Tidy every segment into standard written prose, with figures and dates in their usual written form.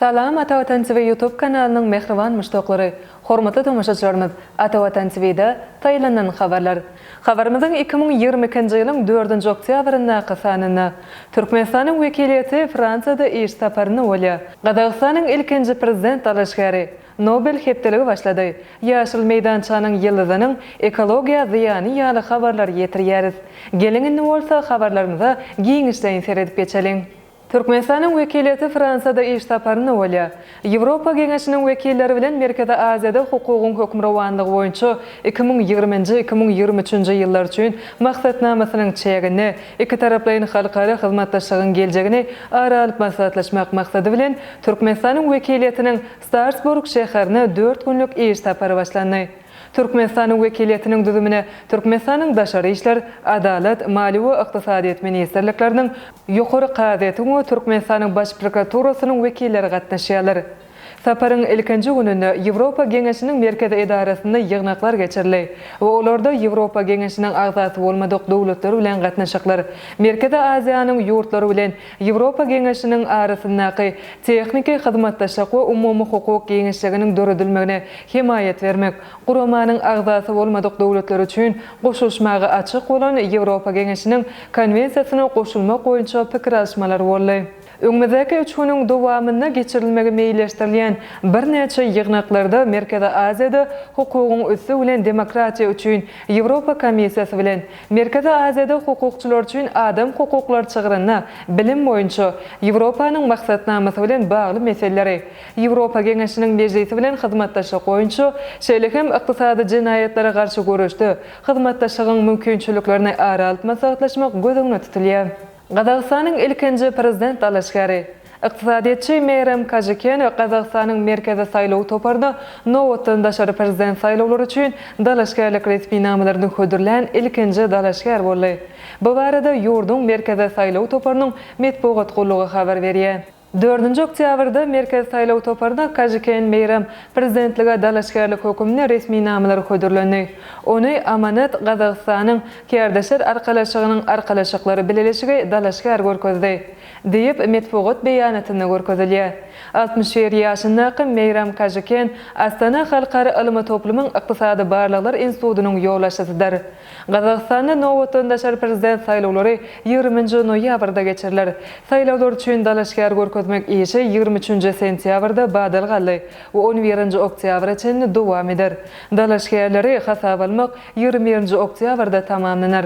Salam Ata Watan TV YouTube kanalynyň mähriban muşdaklary! Hormatly tomaşaçylarymyz, Ata Watan TV-de saýlanan habarlar. Habarymyzyň 2022-nji ýylyň dördünji oktýabryndaky sanynda, Türkmenistanyň wekiliýeti Fransiýada iş saparynda bolýar. Gazagystanyň ilkinji prezident dalaşgäri, Nobel hepdeligi başlady. Ýaşyl meýdançanyň ýyldyzynyň ekologiýa zyýany ýaly habarlary ýetirýäris. Geliň indi bolsa habarlarymyza giňişleýin seredip geçeliň. Türkmenistanyň wekiliýeti Fransiýada iş saparynda bolýar. Ýewropa Geňeşiniň wekilleri bilen Merkezi Aziýada hukugyň hökmürowanlygy boýunça 2020-nji, 2023-nji ýyllar üçin maksatnamasynyň çäginde ikitaraplaýyn halkara hyzmatdaşlygyň geljegini ara alyp maslahatlaşmak maksady bilen Türkmenistanyň wekiliýetiniň Starsburg şäherine dört günlük iş sapary başlandy. Türkmenistanyň wekiliýetiniň düzümine Türkmenistanyň Daşary işler, Adalat, Maliýe we ykdysadyýet ministrlikleriniň, Ýokary kazyýetiň we Türkmenistanyň Baş prokuraturasynyň wekilleri gatnaşýarlar. Saparyň ilkinji gününde Ýewropa Geňeşiniň merkezi edarasynda ýygnaklar geçirildi we olarda Ýewropa Geňeşiniň agzasy bolmadyk döwletler bilen gatnaşyklar, Merkezi Aziýanyň ýurtlary bilen Ýewropa Geňeşiniň arasyndaky tehniki hyzmatdaşlyk we umumy hukuk giňişliginiň döredilmegine hemaýat bermek, guramanyň agzasy bolmadyk döwletler üçin goşulyşmaga açyk bolan Ýewropa Geňeşiniň Konwensiýasyna goşulmak boýunça pikir alyşmalar boldy. Öňümizdäki üç günüň dowamynda geçirilmegi meýilleşdirilýän birnäçe ýygnaklarda Merkezi Aziýada hukugyň üsti bilen demokratiýa üçin Ýewropa Komissiýasy bilen Merkezi Aziýada hukukçylar üçin adam hukuklary çygrynda bilim boýunça Ýewropanyň maksatnamasy bilen bagly meseleleri, Ýewropa Geňeşiniň Mejlisi bilen hyzmatdaşlyk boýunça, şeýle hem ykdysady jenaýatlara garşy göreşde hyzmatdaşlygyň mümkinçiliklerini ara alyp maslahatlaşmak göz öňünde tutulýar. Gazagystanyň ilkinji prezident dalaşgäri, ykdysadyýetçi Meýrem Kažikenow Gazagystanyň Merkezi saýlaw toparyna nobatdan daşary prezident saýlawlary üçin dalaşgärlik resminamalaryny hödürlän ilkinji dalaşgär boldy. Bu barada ýurduň Merkezi saýlaw toparynyň metbugat gullugy habar berýär. Dördünji oktýabrda Merkezi saýlaw toparyna Kažyken Meýram prezidentlige dalaşgärlik höküminde resminamalar hödürlendi. Ony Amanat Gazagystanyň Kärdeşler arkalaşygynyň Arkalaşyklary bileleşigi dalaşgär görkezdi, diýip, metbugat beýanatynda görkezilýär. 61 ýaşyndaky Meýram Kažyken Astana halkara ylmy toplumyň Ykdysady barlaglar institutynyň ýolbaşçysydyr. Gazagystanda nobatdan daşary prezident saýlawlary ýigriminji noýabrda geçiriler. Saýlawlar üçin dalaşgär görkezmek işi ýigrimi üçünji sentýabrda badalga aldy we on birinji oktýabra çenli dowam eder. Dalaşgärleri hasaba almak ýigrimi birinji oktýabrda tamamlanar.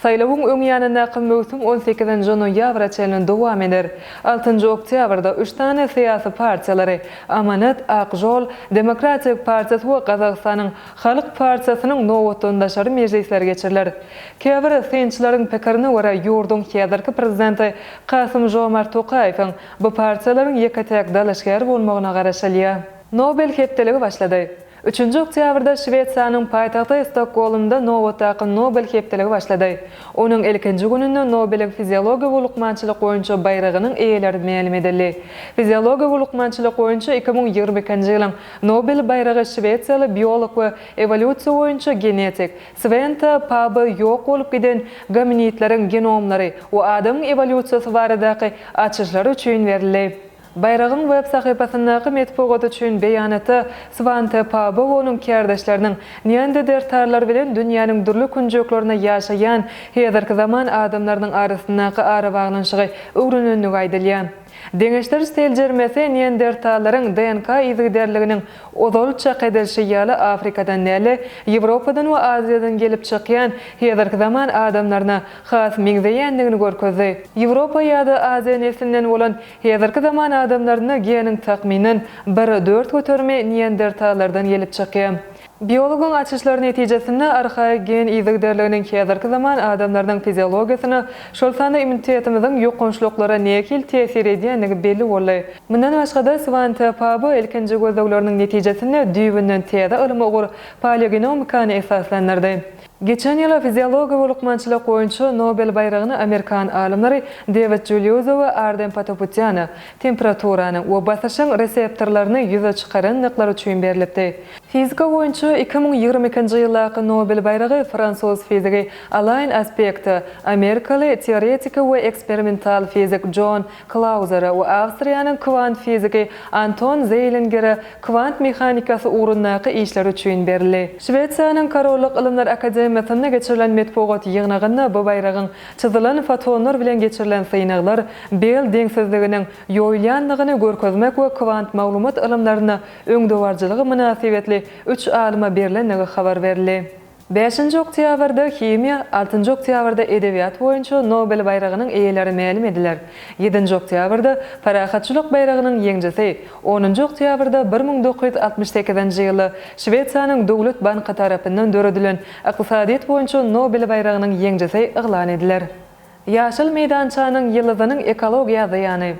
Saýlawyň öň ýanyndaky möwsüm on sekizinji noýabra çenli dowam eder. Altynjy oktýabrda üç sany syýasy partiýalary, Amanat, Ak žol, Demokratik partiýasy we Gazagystanyň Halk partiýasynyň nobatdan daşary mejlisleri geçiriler. Käbir synçylaryň pikirine görä, ýurduň häzirki prezidenti Kasym-Žomart Tokaýewiň bu partiýalaryň ýeke-täk dalaşgäri bolmagyna garaşylýar. Nobel hepdeligi başlady. Üçünji oktýabrda Şwesiýanyň paýtagty Stokgolmda nobatdaky Nobel hepdeligi başlady. Onuň ilkinji gününde Nobeliň fiziologiýa we lukmançylyk boýunça baýragynyň eýeleri mälim edildi. Fiziologiýa we lukmançylyk boýunça 2022-nji ýylyň Nobel baýragy şwesiýaly biolog we ewolýusiýa boýunça genetik Swente Pabo ýok bolup giden gominidleriň genomlary we adamyň ewolýusiýasy baradaky açyşlary üçin berildi. Baýragyň web sahypasyndaky metbugat üçin beýanatda Swante Pabo we onuň kärdeşleriniň neandertallar bilen dünýäniň dürli künjeklerinde ýaşaýan häzirki zaman adamlarynyň arasyndaky arabaglanyşygy öwrenendigi aýdylýar. Deňeşdiriş seljermesi neandertallaryň DNK yzygiderliginiň ozal çak edilişi ýaly Afrikadan däl-de, Ýewropadan we Aziýadan gelip çykýan häzirki zaman adamlaryna has meňzeýändigini görkezdi. Ýewropa ýa-da Aziýa neslinden bolan häzirki zaman adamlarynda geniň takmynan bir dört göterimi neandertallardan gelip çykýar. Biologyň açyşlary netijesinde arhaik gen yzygiderliginiň häzirki zaman adamlarynyň fiziologiýasyna, şol sanda immunitetimiziň ýokançlyklara nähili täsir edýändigi belli boldy. Mundan başga-da, Swante Pabo ilkinji gözlegleriniň netijesinde düýbünden täze ylmy ugur, paleogenomikany esaslandyrdy. Geçen ýyl fiziologiýa we lukmançylyk boýunça Nobel baýragyny amerikan alymlary Dewid Juliuzo we Ardem Patoputýana temperaturanyň we basyşyň reseptorlaryny ýüze çykarandyklary üçin berlipdi. Fizika boýunça 2022-nji ýyldaky Nobel baýragy fransuz fizigi Alain Aspekte, amerikaly teoretiki we eksperimental fizik Jon Klauzere we Awstriýanyň kwant fiziki Anton Zeýlingere kwant mehanikasy ugrundaky işleri üçin berildi. Şwesiýanyň Korollyk ylymlar akademiýasynda geçirilen metbugat ýygnagynda bu baýragyň çyzylan fotonlar bilen geçirilen synaglar Bell deňsizliginiň ýoýulýandygyny görkezmek we kwant maglumat ylymlarynda öňdebaryjylygy mynasybetli üç alyma berlendigi habar berildi. Bäşinji oktýabrda himiýa, altynjy oktýabrda edebiýat boýunça Nobel baýragynyň eýeleri mälim ediler. Ýedinji oktýabrda Parahatçylyk baýragynyň ýeňjisi, onunjy oktýabrda 1968-nji ýylda Şwesiýanyň Döwlet banky tarapyndan döredilen ykdysadyýet boýunça Nobel baýragynyň ýeňjisi yglan ediler. Ýaşyl meýdançanyň ýyldyzynyň ekologiýa zyýany.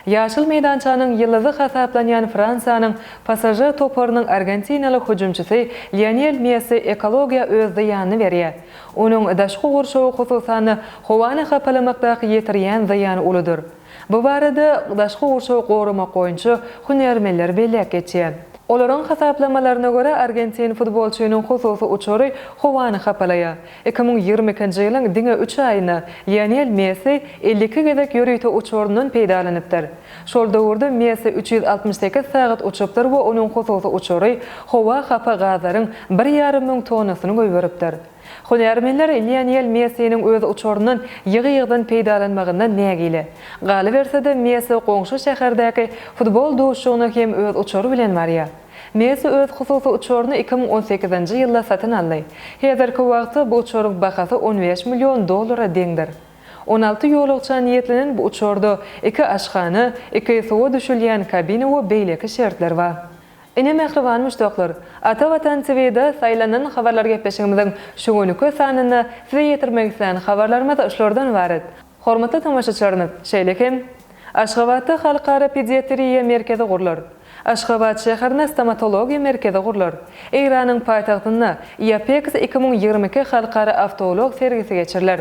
Ýaşyl meýdançanyň ýyldyzy hasaplanýan Fransiýanyň PSŽ toparynyň argentinaly hüjümçisi Lionel Messi ekologiýa öz zyýanyny berýär. Onuň daşky gurşawy hususan-da howany hapalamakdaky ýetirýän zyýany uludyr. Bu barada daşky gurşawy goramak boýunça hünärmenler belläp geçýär. Olaryň hasaplamalaryna görä, argentin futbolçynyň hususy uçary howany hapalaýar. 2022-nji ýylyň diňe üç aýynda Lionel Messi 52 gezek ýörite uçaryndan peýdalanypdyr. Şol döwürde Messi 368 sagat uçupdyr we onuň hususy uçary howa hapa gazlaryň bir ýarym müň tonnasyny goýberipdir. Hünärmenler Lionel Messiniň öz uçaryndan ýygy-ýygydan peýdalanmagyndan nägile. Galyberse-de, Messi goňşy şäherdäki futbol duşuşygyna hem öz uçary bilen barýar. Messi öz hususy uçaryny 2018-nji ýylda satyn aldy. Häzirki wagtda bu uçaryň bahasy 15 million dollara deňdir. 16 ýolagça niýetlenen bu uçarda iki aşhana, iki suwa düşülýän kabina we beýleki şertler bar. Ine mähriban muşdaklar, Ata Watan TV-de saýlanan habarlar gepleşigimiziň şu günüki sanynda size ýetirmek islän habarlarymyz şulardan ybarat. Hormatly tomaşaçylarymyz, şeýle hem, Aşgabatda Halkara pediatriýa merkezi gurlar. Aşgabat şäherinde stomatologiýa merkezi gurlar. Eýranyň paýtagtynda IAPEX 2022 halkara awtoulag sergisi geçiriler.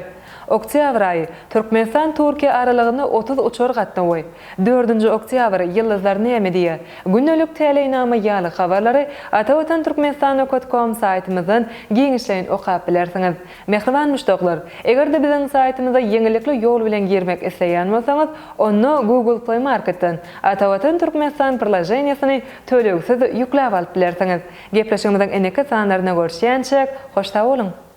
Oktýabr aýy, Türkmenistan-Türkiýe aralygynda 30 uçar gatnawy. Dördünji oktýabr, Ýyldyzlar näme diýýär? Gündelik täleýnama ýaly habarlary Atavatan Türkmenistan nokat kom saýtymyzdan giňişleýin okap bilersiňiz. Mähriban muşdaklar, eger-de biziň saýtymyza ýeňillikli ýol bilen girmek isleýän bolsaňyz, onda Google Play Marketden Atavatan Türkmenistan priloženiýasyny tölegsiz ýükläp alyp bilersiňiz. Gepleşigimiziň indiki sanlarynda görüşýänçäk, hoş sag boluň!